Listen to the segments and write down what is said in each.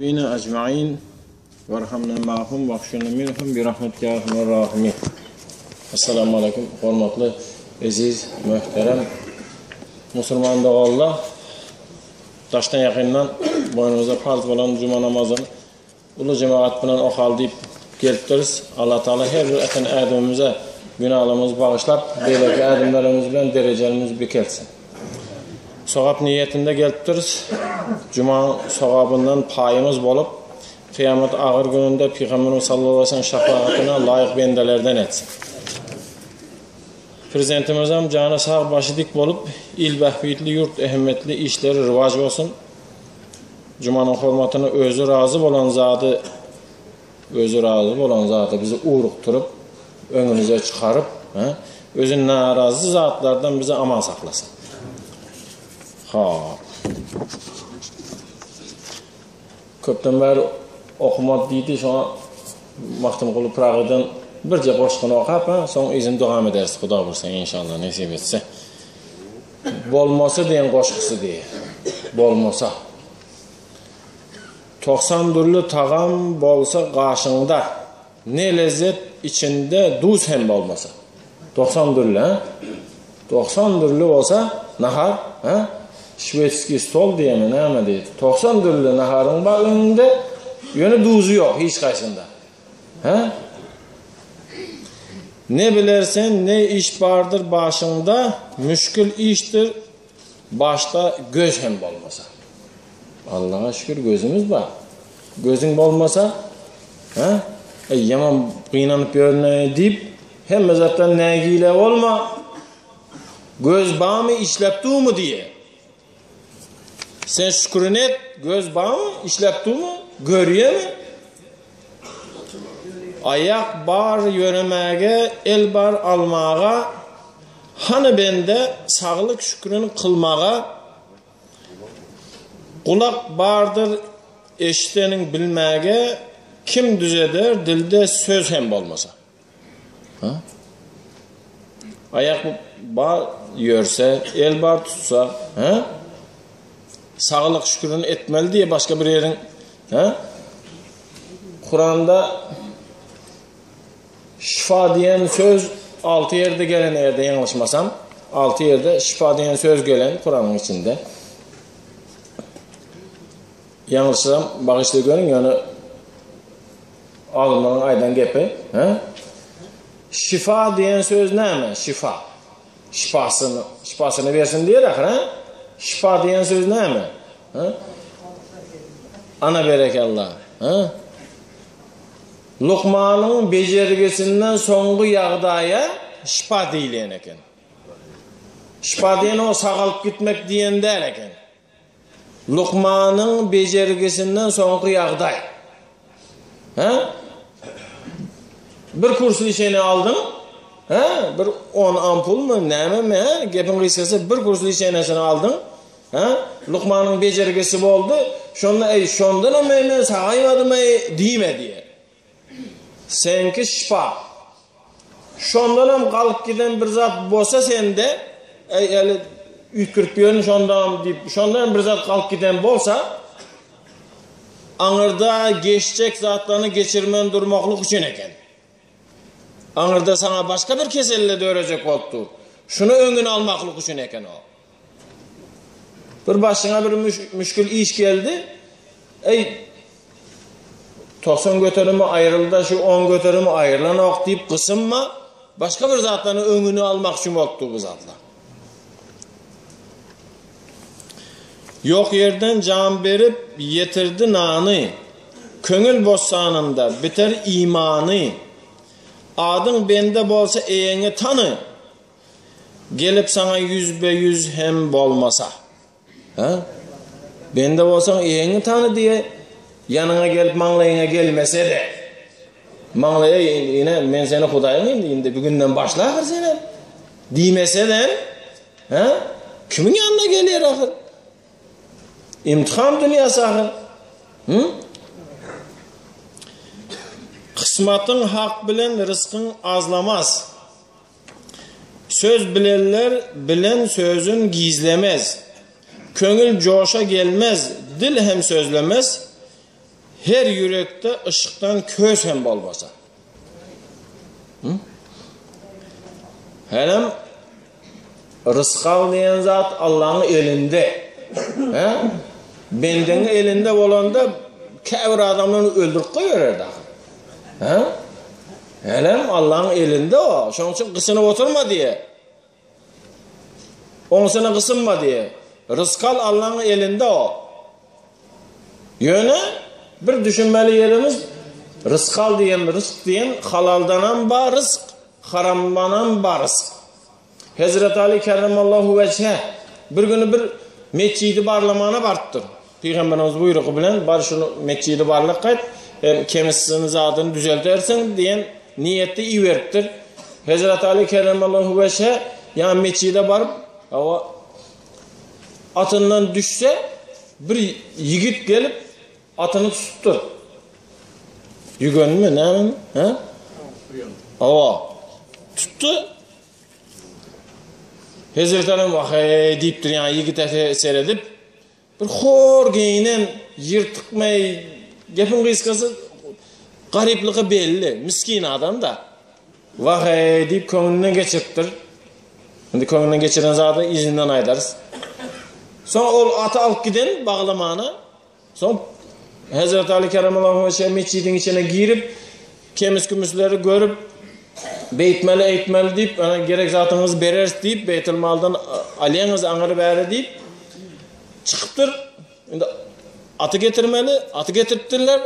Bina ecmaîn werhamna ma'hum wahşurna minhum bi rahmetike ya erhamer rahimin. Esselamu aleýkum hormatly eziz möhterem musulman doganlar. Daşdan ýakyndan boýnumyza parz bolan juma namazyny uly jemagat bilen okaly diýip gelipdiris. Allah Taala her bir eten ädimimize günahlarymyzy bagyşlap, beýleki ädimlerimiz bilen derejelerimizi bekeltsin. Sogap niýetinde gelipdiris. Jumaň sogabyndan paýymyz bolup, kyýamat agyr gününde Pygamberimiz sallallahu aleýhi we sellem şapagatyna laýyk bendelerden etsin. Prezidentimizem jany sag, başy dik bolup, il bähbitli, ýurt ähmiýetli işleri rywaç bolsun. Jumanyň hormatyna özi razy bolan zady Özi razy bolan zada bizi ugrukdyryp, öňümize çykaryp, özi narazy zatlardan bizi aman saklasyn. Hop. Köpden bäri okumady diýdi, şoňa Magtymguly Pyragydan birje goşgyny okap, soň yzyny dowam ederis, Huda buýursa, inşallah, nesip etse. Bolmasa diýen goşgusy diýýär. Bolmasa. 90 dürli tagam bolsa gaşyňda, Ne lezzet içinde duz hem bolmasa. 90 dürli, ha? 90 dürli bolsa nahar, ha? Şwedskiý stol diýemi näme diýdi. 90 dürli naharyň bar öňüňde, ýöne duzy ýok hiç haýsynda. Ha? Ne bilersen ne iş bardyr başyňda, müşgil işdir Başda göz hem bolmasa. Allaha şükür gözümiz bar. Gözüň bolmasa, ha? Ey ýaman gynanyp ýörüne diýip, hemme zatdan nägile bolma. Göz barmy, işläp durmy diýe. Sen şükürüni et, göz barmy, işläp durmy, görýärmi? Aýak bar ýöremäge, el bar almaga, Hany bende saglyk şükrün kylmaga, Gulak bardyr eşideniň bilmäge, Kim düzeder dilde söz hem bolmasa. Ha? Aýak bar ýörse, el bar tutsa, ha? Saglyk şükrün etmeli diýe başga bir ýeriň, ha? Kuranda Şyfa diýen söz alty ýerde gelen eger-de ýalňyşmasam, alty ýerde şyfa diýen söz gelen Kuranyň içinde. Ýalňyşsam bagyşla görüň, ýöne alymlaryň aýdan gepi, he? Şifa diýen söz näme? Şifa. Şifasyny, şifasyny bersin diýer ahyr, he? Şifa diýen söz näme? He? Ana berekella. He? Lukmanyň bejergisinden soňky ýagdaýa şypa diýilýän eken. Şypa diýen o sagalyp gitmek diýen däl eken. Lukmanyň bejergisinden soňky ýagdaý. Hä? Bir kurs liçeniýe aldyň, hä? Bir 10 ampulmy, nämemi, hä? Gepiň gysgasy bir kurs liçeniýesini aldyň. Hä? Lukmanyň bejergisi boldy. Şonda eý, şondanam eý men sagaýmadym eý diýme diýýär. Seňki şypa. Şondanam galyp giden bir zat bolsa sende, eý eli üýtgürip ýörün şondam diýip, şondanam bir zat galyp giden bolsa, aňyrda geçjek zatlaryny geçirmän durmaklyk üçin eken. Aňyrda saňa başga bir keselle dörejek bolup dur. Şuny öňüni almaklyk üçin eken o. Bir başyňa bir müşgil iş geldi. Ey 90 göterimi aýrylda şu 10 göterimi aýrylanok diýip gysynma. Başga bir zatlaryň öňüni almak üçin bolupdy bu zatlar. Ýok ýerden jan berip ýetirdi nany, Köňül bossanynda biter imany. Adyň bende bolsa eýeňi tany, Gelip saňa ýüzbe-ýüz hem bolmasa. Hä? Bende bolsaň eýeňi tany diýe, ýanyňa gelip maňlaýyňa gelmese-de. Maňlaýa ine men seni Hudaýyň indi indi bugünden başla ahyr senem. Diýmese-de, hä? Kimiň ýanyna gelýär ahyr? Imtihan dünýäsi ahyr. Hı? Kysmatyň hak bilen ryskyň azlamaz. Söz bilenler bilen sözün gizlemez. Köňül joşa gelmez, dil hem sözlemez. Her ýürekde yşkdan köz hem bolmasa. Hälem rysgal diýen zat Allaň elinde. He? Bendeň elinde bolanda käbir adamlary öldürip goýberer dagy. He? Hälem Allaň elinde o. Şonuň üçin gysynyp oturma diýe. Oňsuna gysynma diýe. Rysgal Allaň elinde o. Ýöne bir düşünmeli ýerimiz rysgal diýen, rysk diýen halaldanam bar rysk, haramdanam bar rysk. Hezreti Ali kerremallahu wejhe bir güni bir metjidi barlamana barypdyr. Pygamberimiz buýrugy bilen bar şuny metjidi barlap gaýt, hem kemisini zadyny düzeltersiň diýen niýetde iberipdir. Hezreti Ali kerremallahu wejhe ýa metjide baryp, hawa atyndan düşse bir ýigit gelip atyny tutupdyr. Ýügenmi, nämemi? He? Hawa. Tutdy. Hezreti Aly waheý diýipdir, ýa ýigite seredip, bir hor geýinen, ýyrtykmaý, gepiň gysgasy garyplygy belli, miskin adam-da. Waheý diýip köňlünden geçiripdir. Indi köňlünden geçiren zady yzyndan aýdarys. Soň ol aty alyp giden baglamana. Soň Hezreti Aly keremallahu weçhe metjidiň içine girip, kemis-kümüsleri görüp, beýtmeli, eýtmeli diýip, ana gerek zatyňyzy bereris diýip, Beýtilmaldan alýaňyz aňyry bäri diýip çykypdyr. Indi aty getirmeli, aty getiripdirler.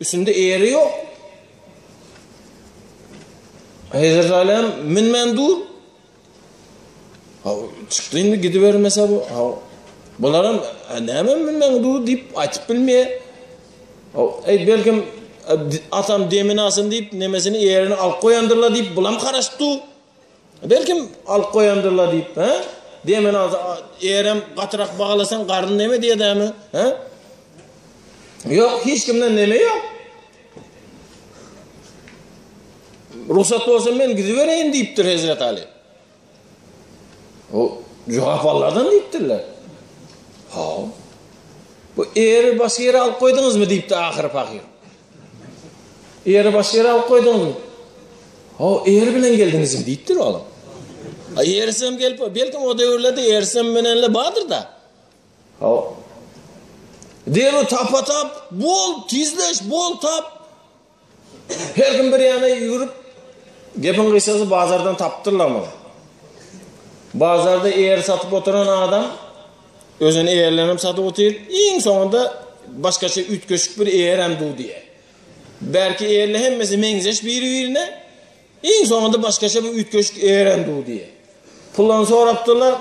Üstünde eýeri ýok. Hezreti Aly hem münmän dur. Haw, çykdy indi gidibermese bu. Haw, bularam näme münmän dur diýip aýtyp bilmeýär. Haw, eý belkim atam demini alsyn diýip nemesini eýerini alyp goýandyrlar diýip bulam garaşyp dur. Belkim alyp goýandyrlar diýip, hä? Demini alsa, eýerem gatyrak baglasaň garyn neme diýedämi, hä? Ýok, hiç kimden neme ýok. Rugsat bolsa men gidibereýin diýipdir Hezret Ali. O jogap Allahdan diýipdirler. Ha. Bu eri başga ýere alyp goýduňyzmy diýipdi ahyry pahyr. Eri başga ýere alyp goýduňyzmy? Ha, eri bilen geldiňizmi diýipdir olam. A erisem gelip, belki o döwürlerde erisem bilenle bardyr da. Ha. Derrew tapa tap, bol, tizleş, bol tap. Her kim bir ýana ýüwrüp, gepiň gysgasy bazardan tapdyrlar muny. Bazarda eýer satyp oturan adam özüni eýerlenem satyp otyr. Iň soňunda başgaça üýtgeşik bir eýer hem du diýýär. Bärki eýerli hemmesi meňzeş biri-birine. Iň soňunda başgaça bir üýtgeşik eýer hem du diýýär. Pullaryny sorapdyrlar.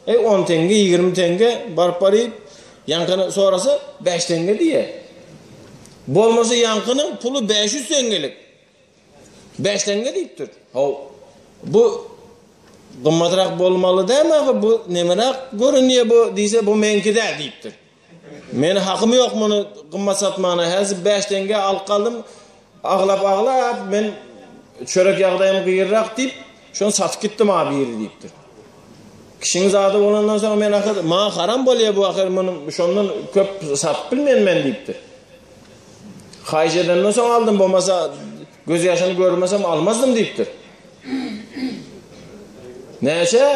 Eý, on teňňe, 20 teňňe baryp baryp, ýaňkyny sorasa 5 teňňe diýýär. Bolmasa ýaňkynyň puly 500 teňňelik. 5 teňňe diýipdir. Haw, bu gymmatrak bolmaly dälmi ahyr, bu nemeräk görünýär bu diýse, bu meňki däl diýipdir. Meni hakym ýok muny gymmat satmana. Häzir 5 teňňe alyp galdym. Aglap-aglap men çörek ýagdaýym gyýyrrak diýip, şony satyp gitdim a biri diýipdir. Kişiň zady bolandan soň men ahyr maňa haram bolýar bu ahyr muny şondan köp satyp bilmen men diýipdir. Haýyş edenden soň aldym bolmasa göz ýaşyny görmesem almazdym diýipdir. Näçe?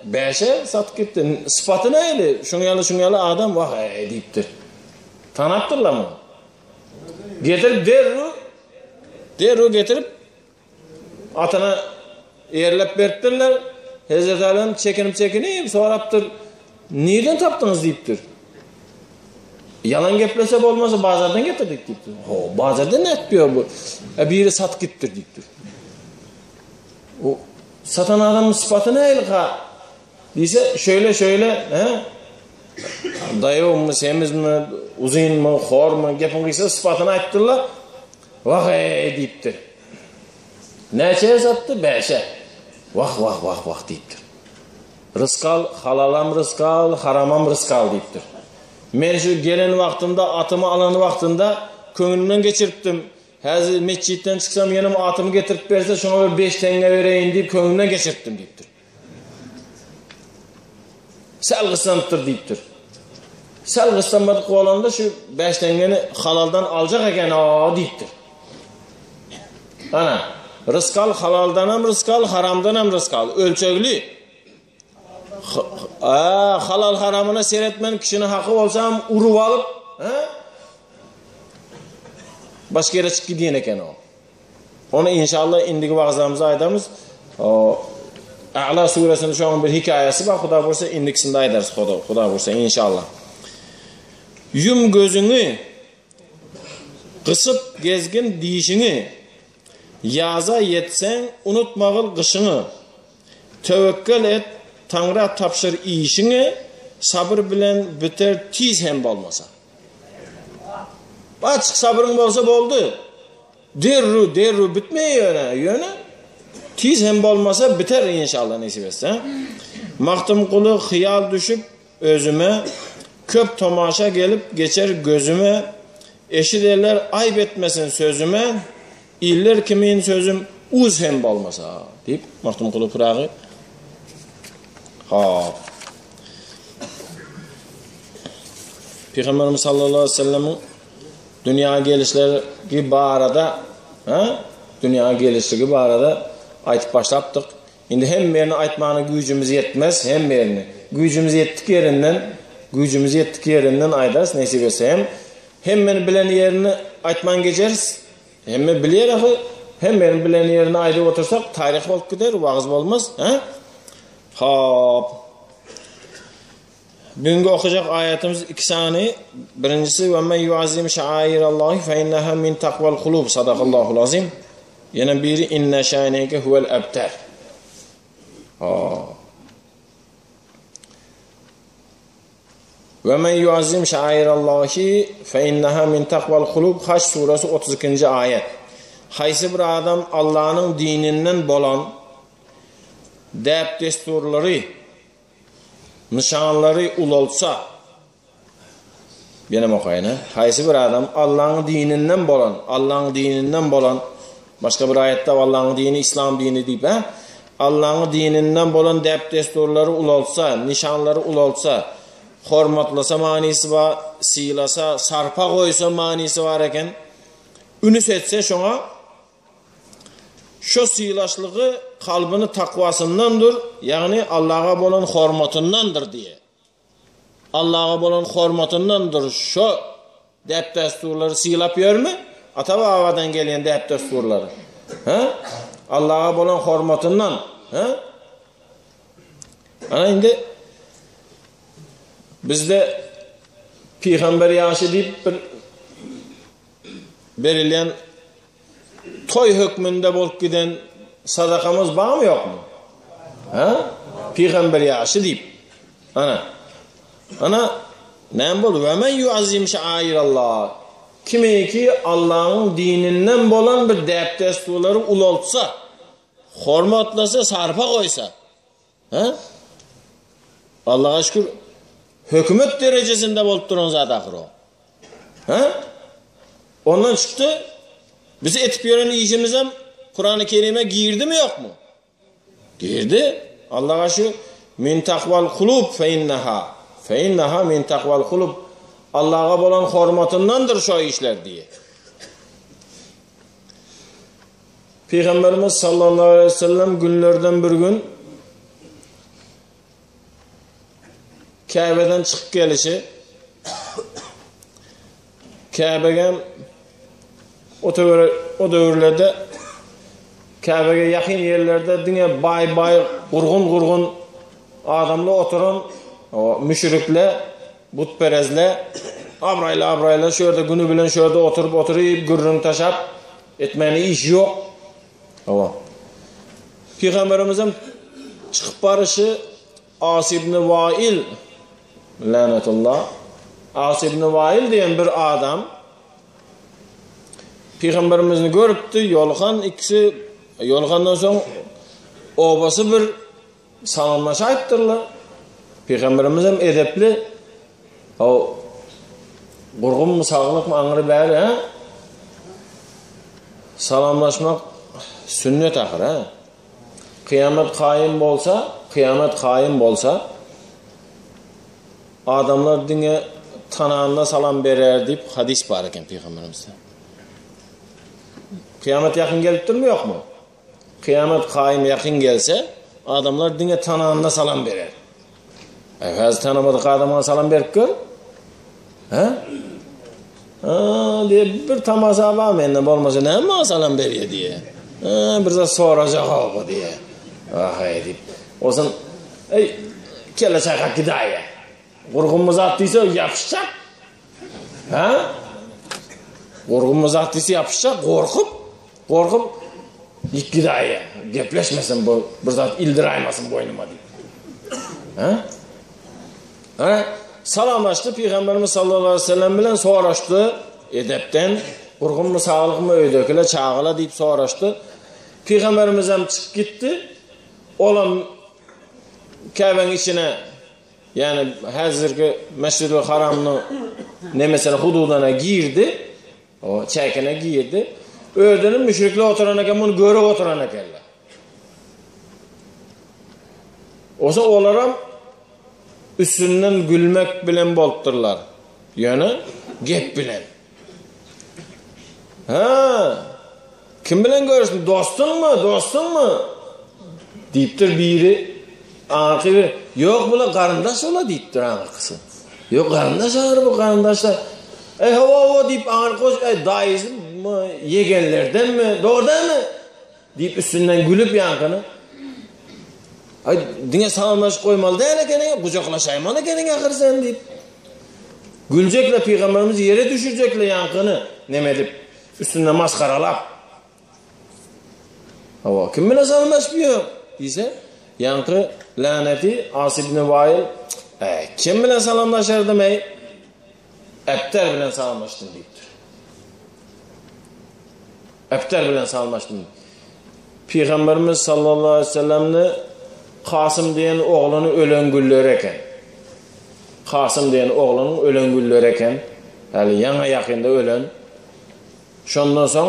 Bäşe satyp gitdi. Sypaty nähili? Şuň ýaly şuň ýaly adam wah eý diýipdir. Tanapdyrlar muny. Getirip derrew derrew getirip atyna eýerlep beripdirler. Hezreti Aly çekinip çekinip sorapdyr. Nirden tapdyňyz diýipdir. Ýalan geplese bolmasa bazardan getirdik diýipdir. Ho, bazardan nätip bu? E, biri satyp gitdir diýipdir. O satan adamyň sypaty nähili ka? Diýse, şöyle şöyle, he? Daýawmy, semizmi, uzynmy, hormy, gepiň gysgasy sypatyny aýtdylar. Wah-eý diýipdir. Näçeye satdy? Bäşe. Wah, wah, wah, wah diýipdir. Rysgal, halalam rysgal, haramam rysgal diýipdir. Men şu gelen wagtymda, atymy alan wagtynda köňlümden geçiripdim. Häzir metjitden çyksam ýenem atymy getirip berse, şoňa bir 5 teňňe bereýin diýip köňlümden geçiripdim diýipdir. Säl gyssanypdyr diýipdir. Säl gyssanmadyk bolanda şu bäş teňňeni halaldan aljak eken-a diýipdir. Ana, rysgal halaldanam rysgal, haramdanam rysgal, ölçegli. Halal haramyna seretmän kişiniň haky bolsa hem urup alyp, ha? Başga ýere çykyp gidýän eken o. Ony inşallah indiki wagzlarymyzda aýdarmyz. O A'la suresiniň şonuň bir hekaýasy bar, Huda buýursa indikisinde aýdarys, Huda, Huda buýursa inşallah. Ýum gözüňi gysyp gezgin dişiňi, ýaza ýetseň unutmagyl gyşyňy. Töwekgel et, Taňra tabşyr işiňi, sabyr bilen biter tiz hem bolmasa. Açyk sabryň bolsa boldy. Derrew, derrew bitmeýär ýöne, ýöne tiz hem bolmasa biter inşallah nesip etse. Magtymguly hyýal düşüp özüme, köp tomaşa gelip geçer gözüme, eşiderler aýp etmesin sözüme, iller kimin sözüm uz hem bolmasa diýip Magtymguly Pyragy Hop. Pygamberimiz sallallahu aleyhi ve sellem'in dünýä gelişleri barada, ha? Dünýä gelişligi barada aýtyp başlapdyk. Indi hemme ýerini aýtmana güýjümiz ýetmez, hemme ýerini. Güýjümiz ýetdik ýerinden, güýjümiz ýetdik ýerinden aýdarys, nesip etse hem. Hemmeni bilen ýerini aýtman geçeris. Hemme bilýär ahy. Hemmeni bilen ýerini aýdyp otursak, taryh bolup gider, wagyz bolmaz, ha? Hop. Bugünkü okajak aýatymyz iki sany. Birinjisi ve men yuazim şairallahi fe inneha min takval kulub. Sadakallahul azim. Ýene biri inne şaneke huvel ebter. Hop. Ve men yuazzim şairallahi fe inneha min takval kulub Haç suresi 32-nji aýat. Haýsy bir adam Allanyň dininden bolan däp-dessurlary, nyşanlary ulaltsa, Ýenem okaýyn, ha? Haýsy bir adam Allaň dininden bolan, Allaň dininden bolan, başga bir aýatda Allaň dini İslam dini diýip, ha? Allaň dininden bolan däp-dessurlary ulaltsa, nyşanlary ulaltsa, hormatlasa manysy bar, sylasa, sarpa goýsa manysy bar eken. Ünüs etse şoňa Şo sylaşlygy kalbyny takwasyndandyr, ýagny Allaha bolan hormatyndandyr diýe. Allaha bolan hormatyndandyr şo däp-dessurlary sylap ýörmi? Ata-babadan gelýän däp-dessurlary. Hä? Allaha bolan hormatyndan, hä? Ana indi bizde pygamber ýaşy diýip bir berilýän toý hökmünde bolup giden sadakamyz barmy ýokmy? Ha? Pygamber ýaşy diýip. Ana. Ana näme boldy? Ve men yuazzim şairallah. Kimi ki Allah'ın dininden bolan bir däp-dessurlary ulaltsa, hormatlasa, sarpa goýsa, ha? Allah'a şükür hökümet derejesinde bolup duran zat ahyr o. Ha? Ondan çykdy. Biz etip ýören işimizem Kurany Kerime girdimi ýokmy? Girdi. Allaha şu min takval kulub fe inneha fe inneha min takval kulub Allaha bolan hormatyndandyr şo işler diýe. Peygamberimiz sallallahu aleyhi ve sellem günlerden bir gün Käbeden çykyp gelişi Käbege o töwere o döwürlerde Käbege ýakyn ýerlerde diňe baý-baý, gurgun-gurgun adamlar oturan o müşrikler, butperezler abraýly-abraýly şu ýerde güni bilen şu ýerde oturyp oturyp gürrüň taşap etmäne iş ýok. Hawa. Pygamberimizem çykyp baryşy As ibn Wail lanetullah As ibn Wail diýen bir adam Pygamberimizni görüpdi, ýolgan ikisi ýolgandan soň obasy bir salamlaşaýypdyrlar. Pygamberimiz hem edepli. O gurgunmy, saglykmy, aňry bäri, ha? Salamlaşmak sünnet ahyr, ha? Kyýamat kaýym bolsa, kyýamat kaýym bolsa, adamlar diňe tananyna salam berer diýip hadys bar eken pygamberimizden. Kyýamat ýakyn gelipdirmi ýokmy? Kyýamat kaýym ýakyn gelse, adamlar diňe tananyna salam berer. Aý, häzir tanamadyk adamyňa salam berip gör. Hä? Ha, diýip bir tamasa bar mende bolmasa näme maňa salam berýär diýe. Ha, bir zat sorajak bu diýe. Ahaý diýip. Olsun, eý, kelle çaýkap gidäýýär. Gurgunmy zat diýse ýapyşjak. Ha? Gurgunmy zat diýse ýapyşjak, gorkup, gorkup ýit gidäýýär. Gepleşmesin bu, bir zat ildiräýmesin boýnuma diýip. Ha? Ha? Salamlaşdy Pygamberimiz sallallahu aleyhi ve sellem bilen soraşdy edepden, gurgunmy saglykmy öýdäkiler çagalar diýip soraşdy. Pygamberimiz hem çykyp gitdi. Olam Käbäň içine Ýagny häzirki Mesjidül Haramyň nemesine hududyna girdi. O çäkine girdi. Özüni müşrikler oturan eken, muny görüp oturan ekenler. Osa olaram üstünden gülmek bilen bolupdyrlar. Ýöne gep bilen. Ha, kim bilen görüşdün? Dostuňmy? Dostuňmy? Diýipdir biri. Aňyrky bir, ýok bula garyndaş ola diýipdir aňyrkysy. Ýok garyndaş agyr bu garyndaşlar. Ey hawa hawa diýip aňyrky goş, ey daýysymy, ýegenlerdenmi, dogry dälmi? Diýip üstünden gülüp ýaňkyny. Aý diňe salamlaşyp goýmaly däl ekeniň, gujaklaşaýmaly ekeniň ahyr sen diýip. Güljekle pygamberimizi ýere düşürjekle ýaňkyny neme edip, üstünde masgaralap. Hawa, kim bilen salamlaşyp ýör? diýse, ýaňky läneti As ibn Wail, Äý, kim bilen salamlaşardym eý? Ebter bilen salamlaşdym diýipdir. Ebter bilen salamlaşdym. Pygamberimiz sallallahu aleyhi ve sellemni Kasym diýen ogluny ölen günleri eken. Kasym diýen oglunyň ölen günleri eken. Häli ýaňa ýakynda ölen. Şondan soň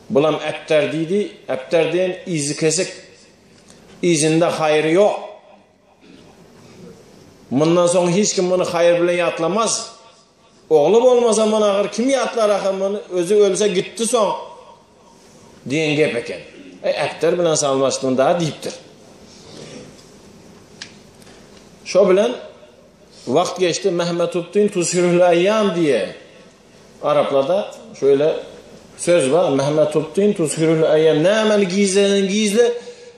bulam Ebter diýdi. Ebter diýen yzy kesik. Yzynda haýry ýok. Mundan soň hiç kim muny haýyr bilen ýatlamaz. Ogly bolmasa muny ahyr kim ýatlar ahyr muny özi ölse gitdi soň diýen gep eken. Eý Äpter bilen salmaşdym da diýipdir. Şo bilen wagt geçdi Mehmet Utdin tuzhirul aýýam diýe. Araplarda şöyle söz bar Mehmet Utdin tuzhirul aýýam nämeni gizlesen gizle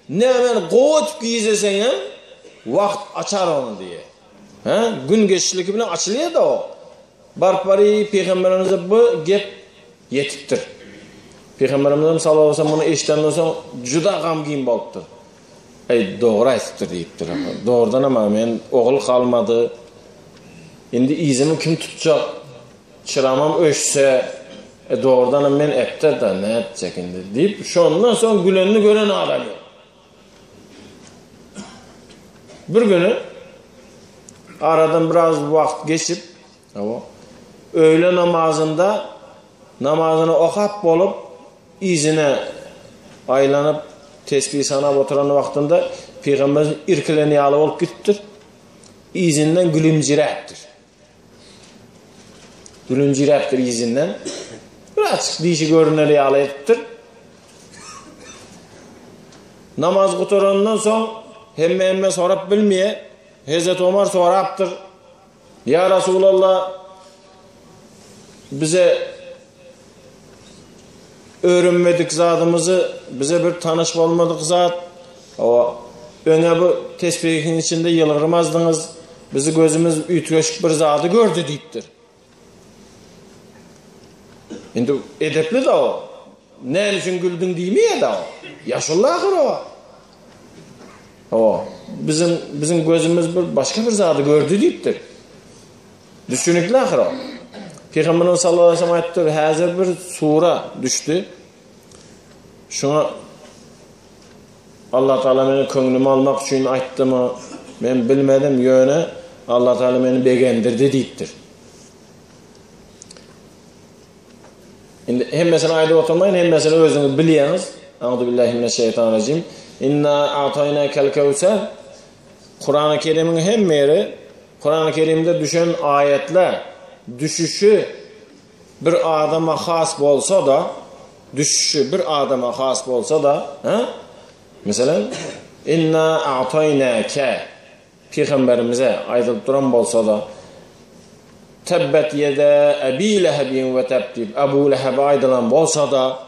nämeni gowy edip gizleseň hem wagt açar ony diýe. Hä? Gün geçişligi bilen açylýar-da o. Baryp bary Pygamberimize bu gep ýetipdir. Pygamberimiz hem sallallahu aleyhi ve sellem muny eşidenden soň juda gamgyn bolupdyr. Eý, dogry aýdypdyr diýipdir. Dogrudan hem men ogul galmady. Indi yzymy kim tutjak? Çyramam öçse, e, dogrudan hem men ebter-de, näme etjek indi diýip, şondan soň gülenini gören adam ýok. Bir günü aradan biraz wagt geçip, öýle namazynda namazyny okap bolup, yzyna aýlanyp, tesbih sanap oturan wagtynda Pygamber irkilen ýaly bolup gitipdir. Yzyndan gülümjiräpdir. Gülümjiräpdir yzyndan. Birazçyk dişi görüner ýaly edipdir. Namaz gutarandan soň hemme hemme sorap bilmeýär. Hezreti Omar sorapdyr. Ýa Rasulallah bize öwrenmedik zadymyzy bize bir tanyş bolmadyk zat o öňe bu tesbihiň içinde ýylgyrmazdyňyz bizi gözümiz üýtgeşik bir zady gördi diýipdir. Indi edepli da o. Näme üçin güldüň diýmeýär da o. Ýaşuly ahyr o. O bizim bizim gözümiz bir başga bir zady gördi diýipdir. Düşünikli ahyr o. Pygamberimiz sallallahu aleyhi ve sellem aýtdy, häzir bir sura düşdi. Şuňa Allah Taala meni köňlümi almak üçin aýtdymy? Men bilmedim, ýöne Allah Taala meni begendirdi diýipdir. Indi hemmesini aýdyp oturmaýyn, hemmesini özüňiz bilýäňiz. A'udhu billahi mineşşeýtanirrajim. Inna a'taýnakel kewser. Kurany Kerimiň hemme ýeri. Kurany Kerimde düşen aýatlar düşüşi bir adama has bolsa-da, düşüşi bir adama has bolsa-da, hä? Meselem, Inna a'taýnake pygamberimize aýdylyp duran bolsa-da, Tebbet ýeda Ebi Lehebin we teb diýip Ebu Lehebe aýdylan bolsa-da,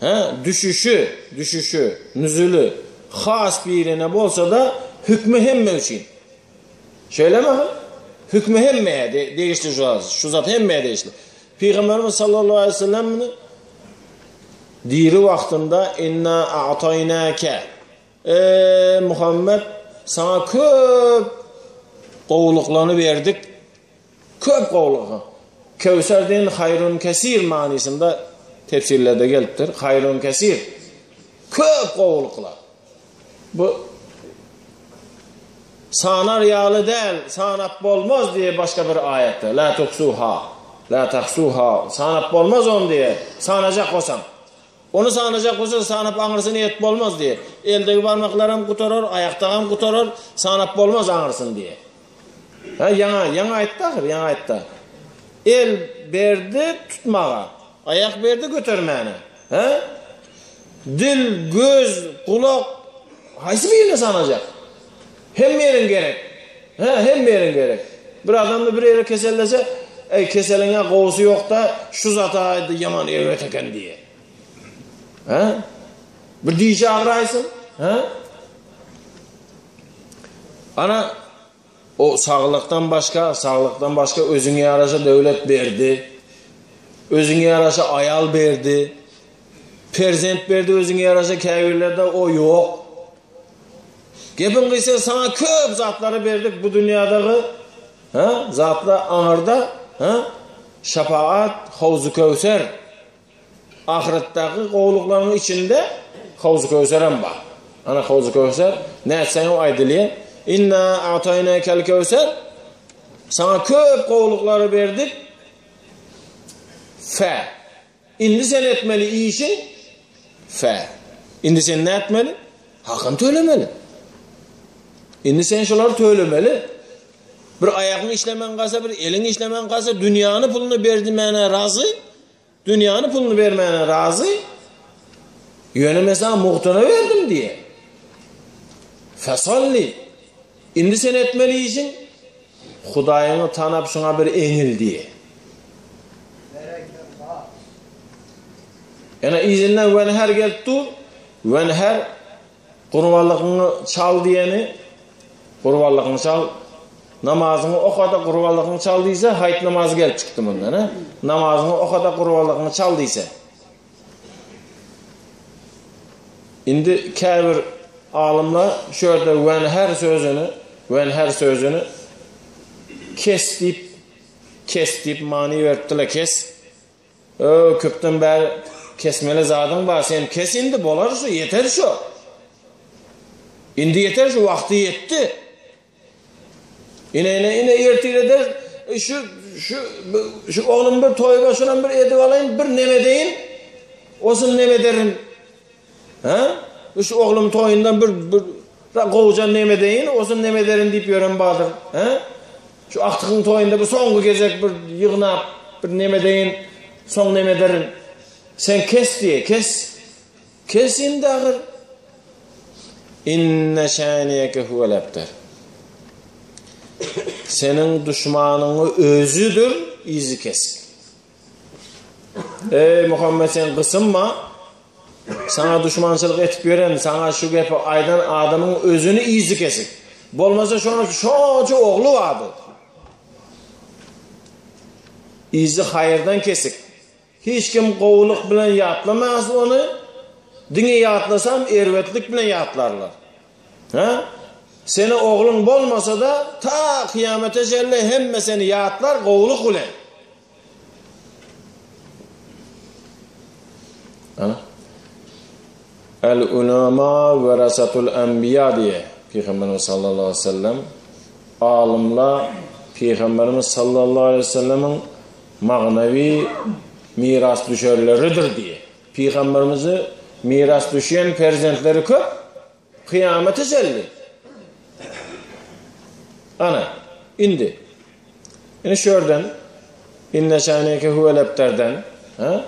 hä, düşüşi, düşüşi, nüzüli has birine bolsa-da, hükmi hemme üçin. Şeýlemi ahyr? Hükmi hemmeye degişli şu zat. Şu zat hemmeye degişli. Pygamberimiz sallallahu aleyhi ve sellem muny diri wagtynda inna a'taynake Eý Muhammed saňa köp gowulyklaryny berdik. Köp gowulyk. Kewser diýen haýrun kesir manysynda tefsirlerde gelipdir. Haýrun kesir. Köp gowulyklar. Bu sanar ýaly däl, sanap bolmaz diýe başga bir aýatda. La tuhsuha, la tahsuha, sanap bolmaz ony diýe, sanajak bolsaň. Ony sanajak bolsaň, sanap aňyrsyny ýetip bolmaz diýe. Eldegi barmaklaram gutarar, aýakdagam gutarar, sanap bolmaz aňyrsyny diýe. Ha, ýaňa, ýaňa aýtdy ahyr, ýaňa aýtdy. El berdi tutmaga, aýak berdi götermäne. Hä? Dil, göz, gulak haýsy birini sanajak? Hemme ýeriň gerek. Hä, hemme ýeriň gerek. Bir adamda bir ýeri kesellese, eý, keseliňe gowusy ýok-da, şu zat-a ýaman erbet eken diýýär. Hä? Bir dişi agyraýsyn, hä? Ana, O saglykdan başga, saglykdan başga özüňe ýaraşa döwlet berdi. Özüňe ýaraşa aýal berdi. Perzent berdi özüňe ýaraşa käbirlerde o ýok. Gepiň gysgasy saňa köp zatlary berdik bu dünýädegi, ha, zatlar aňyrda, ha, şapaat, howzy köwser. Ahyretdäki gowulyklaryň içinde Howzy Köwserem bar. Ana Howzy Köwser nätseňem aýdylýar. Inna a'taýnakel köwser. Saňa köp gowulyklary berdik. Fe. Indi sen etmeli işiň fe. Indi sen nätmeli? Hakyny tölemeli. Indi sen şulary tölemeli. Bir aýagyň işlemän galsa, bir eliň işlemän galsa, dünýäni puluny berdimäne razy. Dünýäni puluny bermäne razy. Ýöne men saňa mugtuna berdim diýe. Fesalli. Indi sen etmeli işiň Hudaýyňy tanap şuňa bir eňil diýe. Ýöne yzyndan wenher gelip dur. Wenher Gurbanlygyňy çal diýeni, gurbanlygyňy çal, namazyňy oka-da gurbanlygyňy çal diýse, haýyt namazy gelip çykdy mundan, he? Namazyňy oka-da gurbanlygyňy çal diýse. Indi käbir alymlar şu ýerde wenher sözüni, wenher sözüni kes diýip, kes diýip many beripdiler, kes. Öö köpden bäri kesmeli zadyň bar sen kes indi bolar şu ýeter şu. Indi ýeter şu wagty ýetdi. Ine ine ine ertir eder e, şu şu şu oglum bir toý bar şunam bir edip alaýyn bir neme edeýin. Osun neme ederin. Ha? Şu oglum toýundan bir bir gowja neme edeýin, osun neme ederin diýip ýören bardyr. Ha? Şu agtygyň toýunda bir soňky gezek bir ýygnap, bir neme edeýin, soň neme ederin. Sen kes diýe, kes. Kes indi ahyr. Inne şäniýeke huwel ebter. Seniň duşmanyňy özüdir yzy kesik. Eý Muhammet sen gysynma. Saňa duşmançylyk etip ýören, saňa şu gepi aýdan adamyň özüni yzy kesik. Bolmasa şonuň şonça ogly bardy. Yzy haýyrdan kesik. Hiç kim gowulyk bilen ýatlamaz ony. Diňe ýatlasam erbetlik bilen ýatlarlar. Hä? Seni ogluň bolmasa-da ta kyýamete çenli hemme seni ýatlar gowulyk bilen. El ulama werasatul enbiya diýe Pygamberimiz sallallahu aleyhi ve sellem alymlar Pygamberimiz sallallahu aleyhi ve sellemiň magnawi mirasdüşerleridir diýe. Pygamberimizi miras düşen perzentleri köp. Kyýamete çenli. Ana. Indi ine şu ýerden inne şaneke huwel ebterden ha?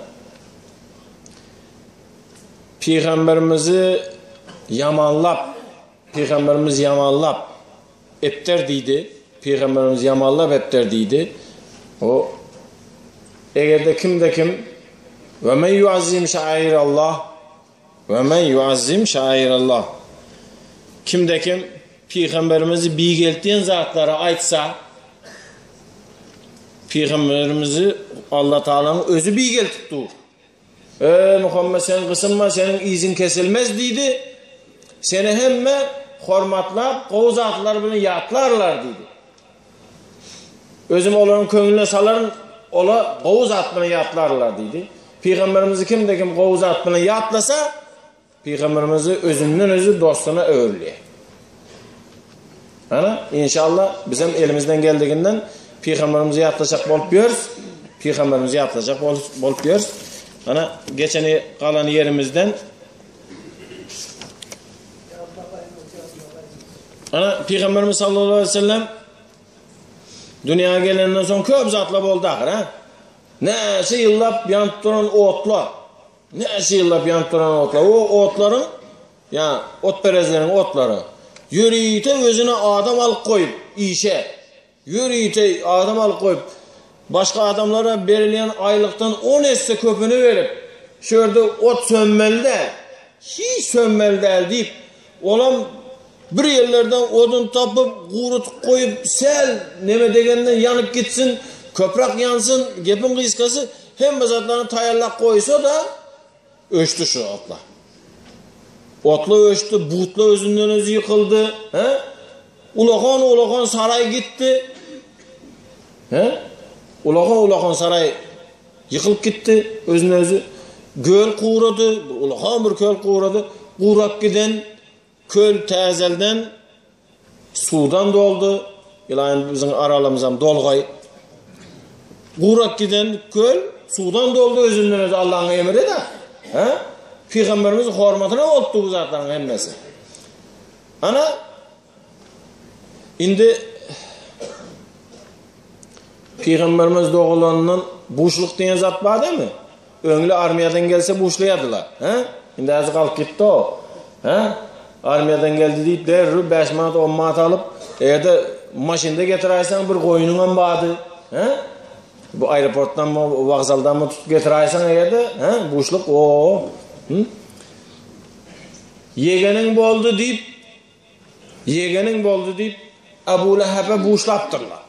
Pygamberimizi ýamanlap, pygamberimiz ýamanlap ebter diýdi. Pygamberimiz ýamanlap ebter diýdi. O eger-de kimde kim ve men yuazzim şairallah Ve men yuazzim şairallah. Kimde kim Pygamberimizi beýgeltýän zatlary aýtsa, Pygamberimizi Allah Taalanyň özi beýgeltip dur. Ey Muhammed sen gysynma, seniň yzyň kesilmez diýdi. Seni hemme hormatlap, gowy zatlar bilen ýatlarlar diýdi. Özüm olaryň köňlüne salaryn, ola gowy zat bilen ýatlarlar diýdi. Pygamberimizi kimde kim gowy zat bilen ýatlasa, Pygamberimizi özünden özi dostuna öwrülýär. Ana, inşallah bizem elimizden geldiginden Pygamberimizi ýatlasak bolup ýörüs. Pygamberimizi ýatlajak bolup ýörüs. Ana, geçeni galan ýerimizden Ana, Pygamberimiz sallallahu aleyhi ve sellem dünýä gelenden soň köp zatlar boldy ahyr, ha? Näçe ýyllap ýanyp duran otlar, näçe ýyllap ýanyp duran otlar, o otlaryň, ýa otperezleriň otlary ýörite özüne adam alyp goýup işe, ýörite adam alyp goýup, başga adamlara berilýän aýlykdan 10 esse köpüni berip, şu ýerde ot sönmeli däl, hiç sönmeli däl diýip, olam Bir ýerlerden odun tapyp, gurutyp goýup, säl neme degenden ýanyp gitsin, köpräk ýansyn, gepiň gysgasy, hemme zatlaryny taýýarlap goýsa-da, öçdi şu otla. Otla öçdi, butla özünden özi ýykyldy, he? Ulakan-ulakan saraý gitdi. He? Ulakan-ulakan saraý ýykylyp gitdi, özünden özi. Göl gurady, ulakan bir köl gurady. Gurap giden Köl täzelden suwdan doldy. Ylaýym biziň aralymyzam dolgaý. Gurak giden köl suwdan doldy özünden özi Allahyň emri-de. Hä? Pygamberimiz hormatyna bolupdy bu zatlaryň hemmesi. Ana indi Pygamberimiz dogulandan buşluk diýen zat bar dämi? Öňli armiýadan gelse buşlaýardylar. Hä? Indi häzir galyp gitdi o. Hä? Armiýadan geldi diýip derrew 5 manat 10 manat alyp, eger-de maşynda getiräýseň bir goýnuňam bardy. Hä? Bu aeroportdanmy, wokzaldanmy tutup getiräýseň eger-de, hä? Buşluk o. Hı? Ýegeniň boldy diýip, Ýegeniň boldy diýip, Abu Lähebe buşlapdyrlar.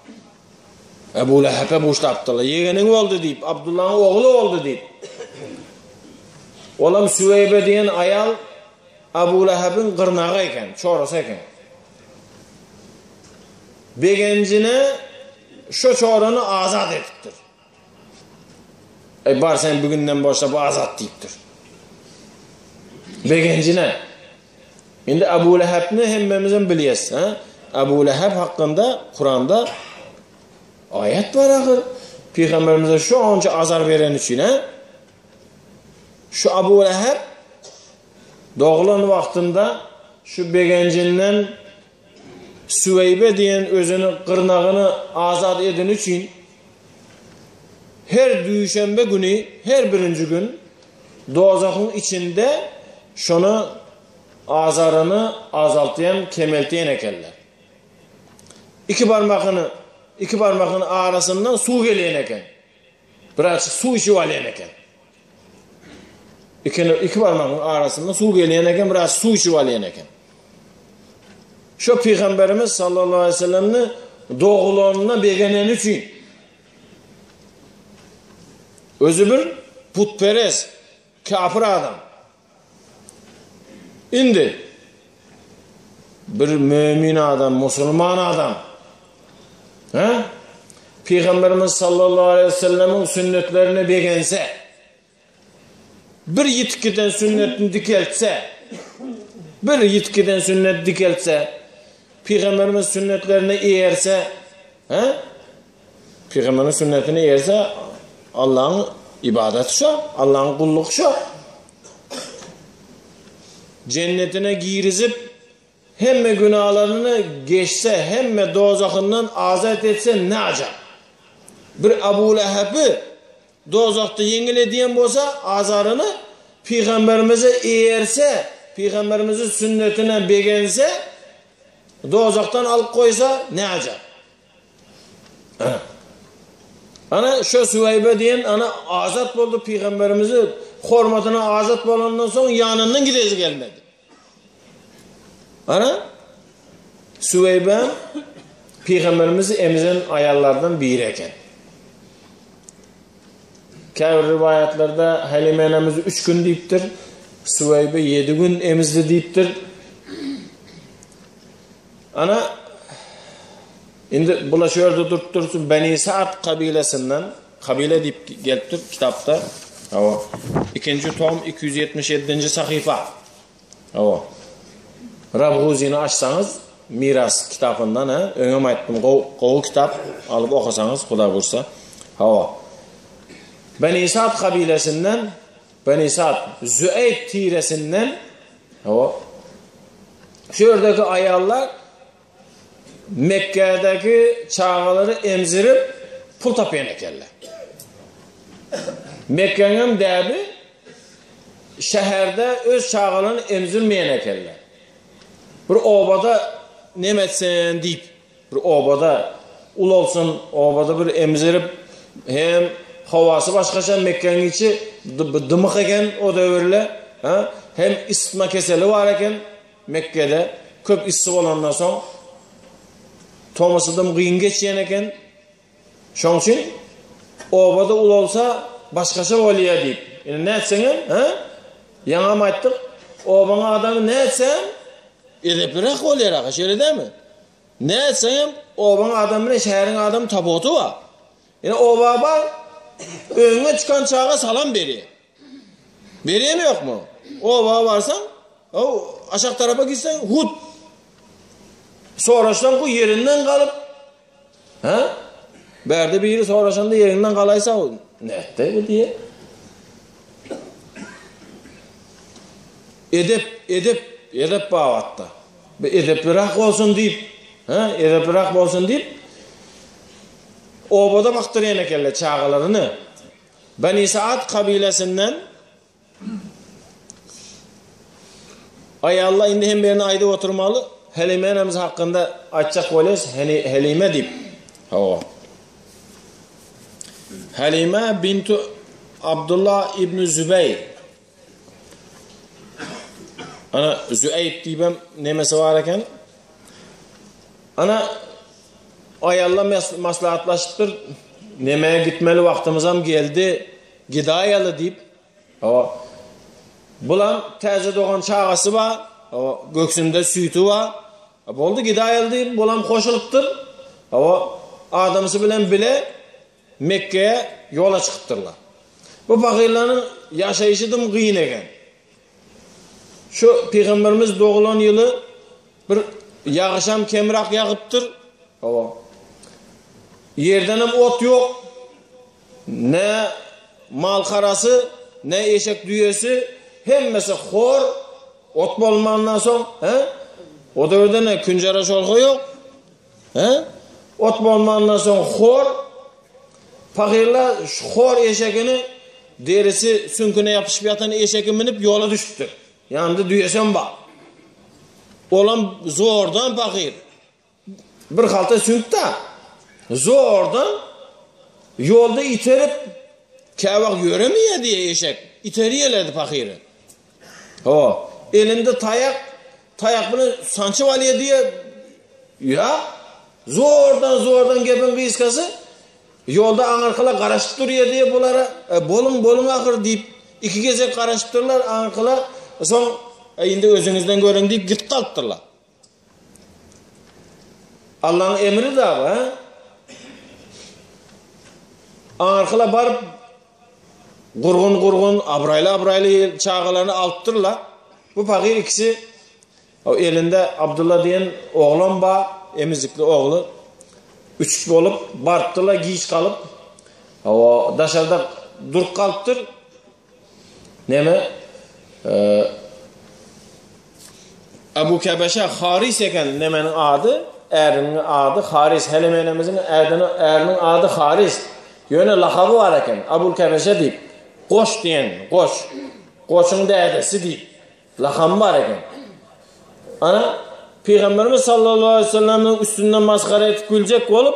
Abu Lähebe buşlapdyrlar. Ýegeniň boldy diýip, Abdullahyň ogly boldy diýip. Olam Süweýbe diýen aýal Abu Lähebiň gyrnagy eken, çorasy eken. Begenjine şo çorany azat edipdir. Eý bar sen bugünden başlap azat diýipdir. Begenjine. Indi Abu Lehebni hemmemizem bilýäs, ha? Abu Leheb hakynda Kuranda aýat bar ahyr. Pygamberimize şu ança azar beren üçin, ha? Şu Abu Leheb doglan wagtynda şu begenjinden Süweýbe diýen özüni gyrnagyny azat edeni üçin her duşenbe güni, her birinji gün dozahyň içinde şony azaryny azaltýan, kemeltýän ekenler. Iki barmagyny, iki barmagynyň arasyndan suw gelýän eken. Birazjyk suw içip alýan eken. Iki, iki barmagyň arasynda suw gelýän eken, biraz suw içip alýan eken. Şu Peygamberimiz sallallahu aleyhi ve sellemni dogulanyna begeneni üçin özü bir putperez, kafir adam. Indi bir mömin adam, musulman adam he? Peygamberimiz sallallahu aleyhi ve sellemin sünnetlerine begense, bir ýitip giden sünnetini dikeltse, bir ýitip giden sünnet dikeltse, Peygamberimiz sünnetlerine eýerse, he? Peygamberin sünnetine eýerse, Allah'ın ibadeti şu, Allah'ın gullugy şu. Cennetine girizip. hemme günalaryny geçse, hemme dowzahyndan azat etse ne ajap. Bir Abu Lehebi dowzahda ýeňil edýän bolsa azaryny pygamberimize eýerse, pygamberimiziň sünnetine begense, dowzahdan alyp goýsa ne ajap. Ana şu Süweýbe diýen ana azat boldy pygamberimizi hormatyna azat bolandan soň ýanyndan gidesi gelmedi. Ana Süweýbe pygamberimizi emizen aýallardan biri eken. Käbir riwaýatlarda Halime enemiz 3 gün diýipdir, Süweýbe 7 gün emizdi diýipdir. Ana, indi bular şu ýerde durup dursun, Beni Sa'd kabilesinden, kabile diýip gelipdir kitapda. Hawa. Ikinji tom 277-nji sahypa. Hawa. Rabguzini açsaňyz, Miras kitapyndan, ha, öňem aýtdym, gowy kitap, alyp okasaňyz, Huda buýursa. Hawa. Beni Sa'd kabilesinden, Beni Sa'd Züeýb tiresinden, hawa, Şu ýerdeki aýallar Mekgedäki çagalary emzirip pul tapýan ekenler. Mekgäniň däbi şäherde öz çagalaryny emzirmeýän ekenler. Bir obada neme etsin diýip, bir obada ulalsyn, obada bir emzirip hem howasy başgaça Mekgäniň içi dymyk eken o döwürle, hem isitme keseli bar eken. Mekgede köp yssy bolandan soň tomusy dym gyn geçýän eken. Şoň üçin obada ulalsa başgaça bolýar diýip. Indi nätseňem, hä? Ýaňam aýtdyk, obaň adamy nätseň edepliräk bolýar aga, şeýle dälmi? Nätseňem obaň adamy bilen şäheriň adamy tapawuty bar. Indi oba bar, öňüňe çykan çaga salam berýär. Berýärmi ýokmy? Oba barsaň, o aşak tarapa gitseň, hut soraşsaň bu ýerinden galyp, ha? Bärde biri soraşanda ýerinden galaýsa, nätdi bu diýe. Edep, edep, edep babatda. Bu edepliräk bolsun diýip, ha, edepliräk bolsun diýip obada bakdyrýan ekenler çagalaryny. Beni Saad kabilesinden Aý Allah indi hem birini aýdyp oturmaly. Helime enemiz hakynda aýtjak bolýas, Helime diýip. Hawa. Helime bintu Abdullah ibn Zübeýr. Ana Züeýb diýibem nemesi bar eken. Ana aýalla maslahatlaşypdyr. Nemeye gitmeli wagtymyzam geldi. Gidaýaly diýip. Hawa. Bulam täze dogan çagasy bar. Hawa, göksünde süýti bar. Boldy gidaýaly diýip, bulam goşulypdyr. Hawa, adamsy bilen bile Mekgeýe ýola çykypdyrlar. Bu pahyrlaryň ýaşaýşy dym gyn eken. Şu pygamberimiz doglan ýyly bir ýagyşam kemrak ýagypdyr. Hawa. Ýerdenem ot ýok. Ne mal karasy, ne eşek düýesi, hemmesi hor. Ot bolmandan soň, he? O döwürde ne künjara şorha ýok. He? Ot bolmandan soň hor, pahyrlar şu hor eşegini derisi süňküne ýapyşyp ýatan eşegi münüp ýola düşüpdir. Ýanynda düýesem bar. Olam zordan pahyr. Bir halta süňk-de. Zordan ýolda iterip, käwagt ýöremeýär diýe eşek. Iterýärlerdi pahyry. Hawa, elinde taýak, taýak bilen sançyp alýar diýe. Ýa, zordan zordan gepiň gysgasy, ýolda aňyrkylar garaşyp durýar diýe bulara, e, boluň, boluň ahyr diýip, iki gezek garaşypdyrlar aňyrkylar, soň e, indi özüňizden görüň diýip gidip galypdyrlar. Allaň emri da bu, ha? Aňyrkylar baryp gurgun-gurgun, abraýly-abraýly çagalaryny alypdyrlar. Bu pahyr ikisi o elinde Abdulla diýen oglan bar, emizikli ogly. Üç bolup barypdyrlar, giç galyp. O daşarda durup galypdyr. Neme? Abu Käbeşe Haris eken nemeniň ady, äriniň ady Haris, Helime enemiziň äriniň ady Haris. Ýöne lakaby bar eken, Abul Käbeşe diýip. Goç diýen, goç. Goçuň dädesi diýip. Lakamy bar eken. Ana, Pygamberimiz sallallahu aleyhi ve sellemiň üstünden masgara edip güljek bolup,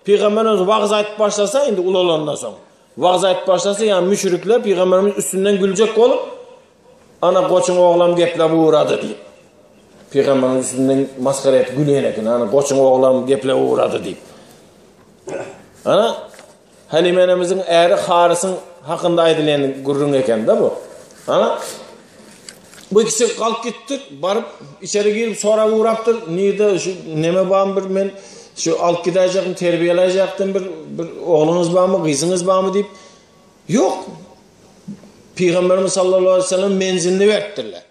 Pygamberimiz wagyz aýdyp başlasa, indi ulalandan soň, wagyz aýdyp başlasa, ýa müşrikler Pygamberimiz üstünden güljek bolup, ana goçuň oglam gepläp ugrady diýip. Pygamberimiz üstünden masgara edip gülýän eken, ana goçuň oglam gepläp ugrady diýip. Ana Halime enemiziň äri Harysyň hakynda aýdylýan gürrüň eken-de bu. Ana, bu ikisi galyp gitdik, baryp içeri girip sorap ugrapdyr, nirde şu neme barmy bir men şu alyp gidäýjekdim, terbiýeläýjekdim bir bir ogluňyz barmy, gyzyňyz barmy diýip. Ýok. Pygamberimiz sallallahu aleyhi ve sellem menzilini beripdirler.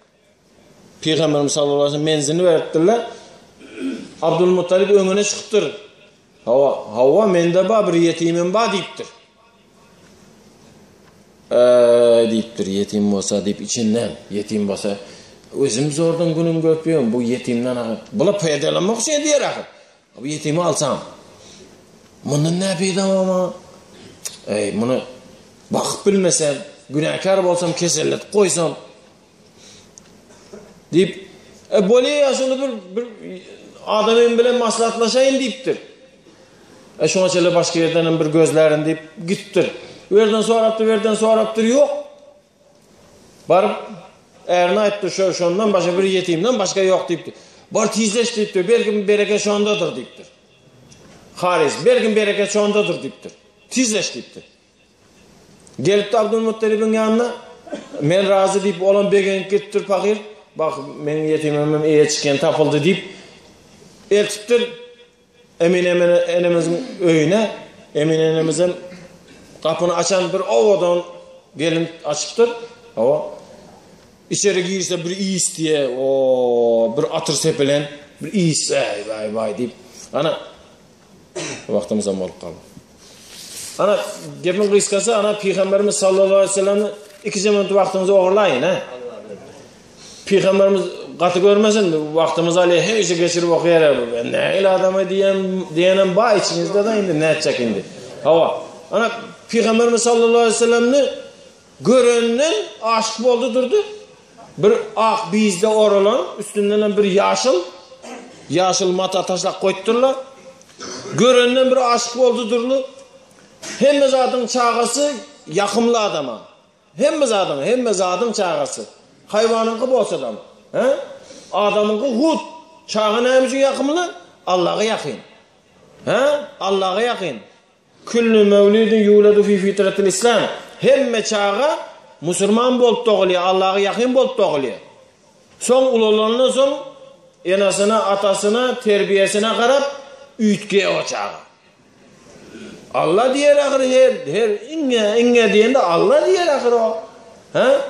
Pygamberimiz sallallahu aleyhi ve sellem menzilini beripdirler. Abdülmuttalip öňüne çykypdyr. Hawa, hawa mende bar bir ýetimim bar diýipdir. Eee diýipdir, ýetim bolsa diýip içinden, ýetim bolsa özüm zordan günüm görüp ýörün, bu ýetimden ahyr. Bula peýdalanmak üçin edýär ahyr. Bu ýetimi alsam, mundan näme peýda bar maňa? Eý, muny bakyp bilmesem, günäkär bolsam, keselletip goýsam diýip, e bolýa ýa şony bir bir adamym bilen maslahatlaşaýyn diýipdir. E şoňa çenli başga ýerden hem bir gözlärin diýip gitipdir. Bu ýerden sorapdyr, bu ýerden sorapdyr, ýok. Baryp ärine aýtdy, şo şondan başga bir ýetimden başga ýok diýipdir. Bar tizleş diýipdir, belki bereket şondadyr diýipdir. Haris, belki bereket şondadyr diýipdir. Tizleş diýipdir. Gelipdi Abdulmuttalibiň ýanyna, men razy diýip, olam begenip gitipdir pahyr. Bak, meniň ýetimimem eýe çykýan tapyldy diýip, eltipdir Emine enemiziň öýüne. Emine enemizem gapyny açan bir owadan gelin açypdyr. Hawa. Içeri girse bir is diýe, o bir atyr sepilen bir is, äý, baý, baý diýip. Ana, Wagtymyzam bolup galdy. Ana, gepiň gysgasy, ana Pygamberimiz sallallahu aleyhi ve sellem ikije minut wagtyňyzy ogurlaýyn, he? Pygamberimiz gaty görmesin, wagtymyz alýar, hemişe geçirip okaýar. Nähili adama diýen, diýenem bar içiňizde da indi nätjek indi. Hawa. Ana Pygamberimiz sallallahu aleyhi ve sellemni görenden aşyk boldy durdy. Bir ak bizde oralan, üstündenem bir ýaşyl, ýaşyl mata taşlap goýupdyrlar. Görenden bir aşyk boldy durly. Hemme zadyň çagasy ýakymly adama. Hemme zadyň, hemme zadyň çagasy. Haýwanyňky bolsadam, he? Adamyňky hut. Çaga näme üçin ýakymly? Allaha ýakyn. He? Allaha ýakyn. Külli mewlidin ýuledu fi fitratil islam. Hemme çaga musurman bolup dogulýar, Allaha ýakyn bolup dogulýar. Soň ulalandan soň enesine, atasyna, terbiýesine garap üýtgeýär o çaga. Alla diýer ahyr her her iňňe iňňe diýende Alla diýer ahyr o. Hä?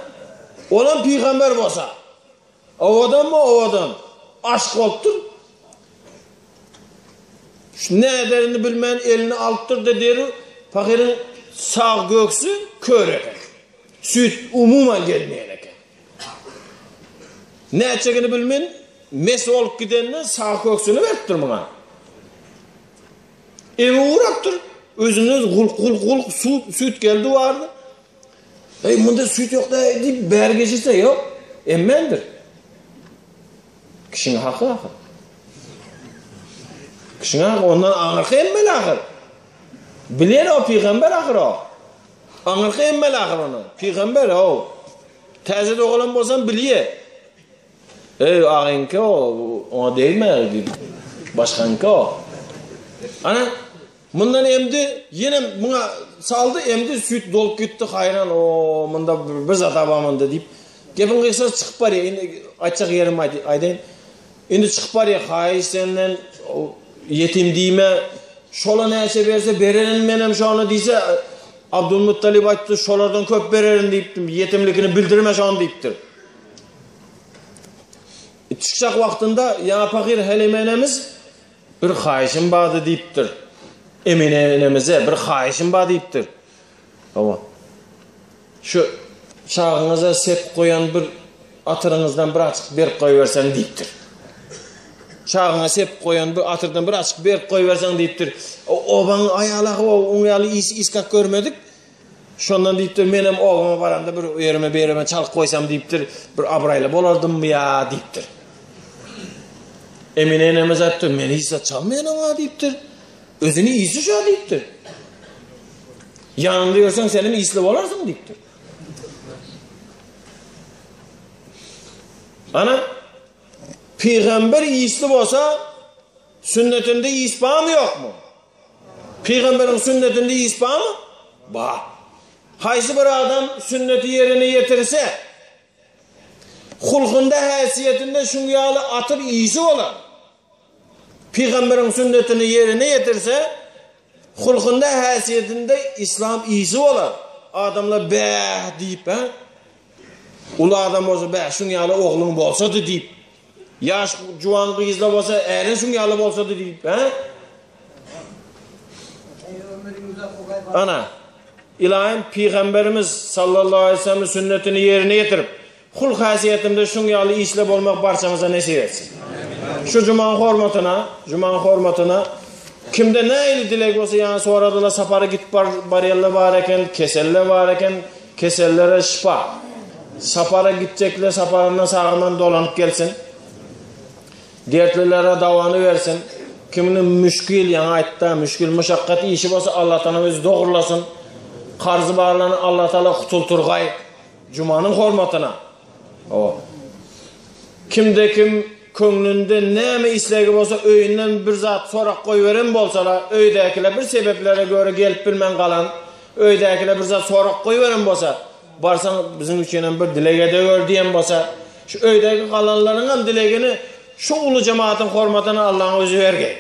Olam pygamber bolsa. Owadanmy owadan. Aşyk bolupdyr. Şu ne ederini bilmän elini alypdyr-da derrew pahyryň sag göksü kör eken. Süýt umuman gelmeýän eken. Näçegini bilmen, mes bolup gidende sag köksüni beripdir muňa. Ewe ugrapdyr. Özünden gulk gulk gulk süýt geldi bardy. Eý, munda süýt ýok-da diýip bäri geçirse, ýok, emmendir. Kişiň haky ahyr. Kişiň haky ondan aňyrky emmeli ahyr. Bilýän o pygamber ahyr o. Aňyrky emmeli ahyr ony. Pygamber o. Täze dogalan bolsam bilýär. Eý, agyňky o, oňa degme diýip. Başgaňky o. Ana, Mundan emdi, ýene muňa saldy, emdi süýt dolup gitdi, haýran, o, munda bir zat bar munda diýip. Gepiň gysgasy çykyp barýar. Indi aýtjak ýerim aýdaýyn. Indi çykyp barýar, haýyş senden ýetim diýme, şola näçe berse bererin menem şony diýse, Abdulmuttalip aýtdy, şolardan köp bererin diýipdim, ýetimlikini bildirme şony diýipdir. Çykjak wagtynda ýa pahyr Helime enemiz Bir haýyşym bardy diýipdir. Emine enemize bir haýyşym bar diýipdir. Hawa. Şu çagaňyza sep goýan bir atyryňyzdan bir açyk berip goýberseň diýipdir. Çagaňa sepip goýan bu atyrdan bir açyk berip goýberseň diýipdir. Obaň aýaly oň ýaly is iskak görmedik. Şondan diýipdir, menem obama baranda bir ýerime bir ýerime çalyp goýsam diýipdir, bir abraýly bolardymmy ýa diýipdir. Emine enemiz aýtdy, men hiç zat çalmaýan oňa diýipdir. Özüni isi şo diýipdir. Ýanynda ýörseň senem isli bolarsyň diýipdir. Ana, pygamber isli bolsa, sünnetinde is barmy ýokmy? Pygamberiň sünnetinde is barmy? Bar. Haýsy bir adam sünneti ýerine ýetirse, hulkunda, häsiýetinde şuň ýaly atyr isi bolar. Pygamberiň sünnetini ýerine ýetirse, hulkunda, häsiýetinde islam isi bolar. Adamlar bäh diýip, hä? Uly adam bolsa bäh şuň ýaly ogluň bolsady diýip, ýaş juwan gyzlar bolsa äriň şuň ýaly bolsady diýip, hä? Ana, Ylaýym Pygamberimiz sallallahu aleýhi we sellemiň sünnetini ýerine ýetirip, Hul-häsiýetimde şuň ýaly işle bolmak barçamyza nesip etsin. Şu jumaň hormatyna, jumaň hormatyna kimde nähili dileg bolsa ýaňy soradylar sapara gidip bar, barýanlar bar eken, keseller bar eken, kesellere şypa. Sapara gitjekler saparyndan sag-aman dolanyp gelsin. Dertlilere dawany bersin. Kimniň müşgil, ýaňy aýtda, müşgil muşakgat işi bolsa Allatagala özi dogrulasyn. Karzy barlany Allatagala gutultyrgaý. Jumanyň hormatyna. Hawa. Kimde kim köňlünde näme islegi bolsa öýünden bir zat sorap goýberen bolsalar, öýdäkiler bir sebeplere göre gelip bilmän galan, öýdäkiler bir zat sorap goýberen bolsa, barsaň biziň üçinem bir dileg edeweri diýen bolsa, şu öýdäki galanlaryňam dilegini şu uly jemaatyň hormatyna Allaň özi bergeý.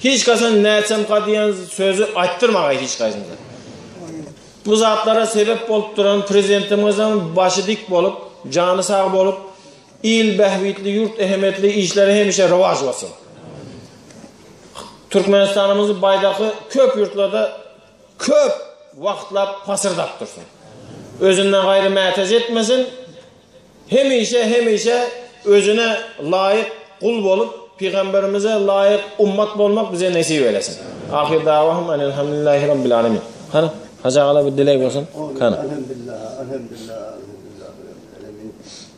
Hiç haçan nätsemka diýen sözi aýtdyrmagaý hiç haýsymyza. Bu zatlara sebep bolup duran Prezidentimiziň başy dik bolup, jany sag bolup, il bähbitli, ýurt ähmiýetli işleri hemişe rowaç bolsun! Türkmenistanymyzy baýdaky köp ýurtlarda köp wagtlap pasyrdap dursun! Özünden gaýry mätäç etmesin! Hemişe hemişe özüne laýyk gul bolup, pygamberimize laýyk ummat bolmak bize nesip eylesin. Ahyr dawahum enelhamdülillahi rabbil alemin. Hany, Hajy agala bir dileg bolsun. Hany. Elhamdülillah, elhamdülillah, elhamdülillah rabbil alemin.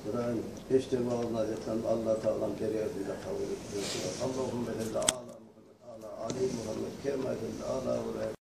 Kur'an hiç de vallahi Allah Teala'm periyadıyla kabul etsin. Allahümme salli ala Muhammed ala Ali Muhammed kema salli ala.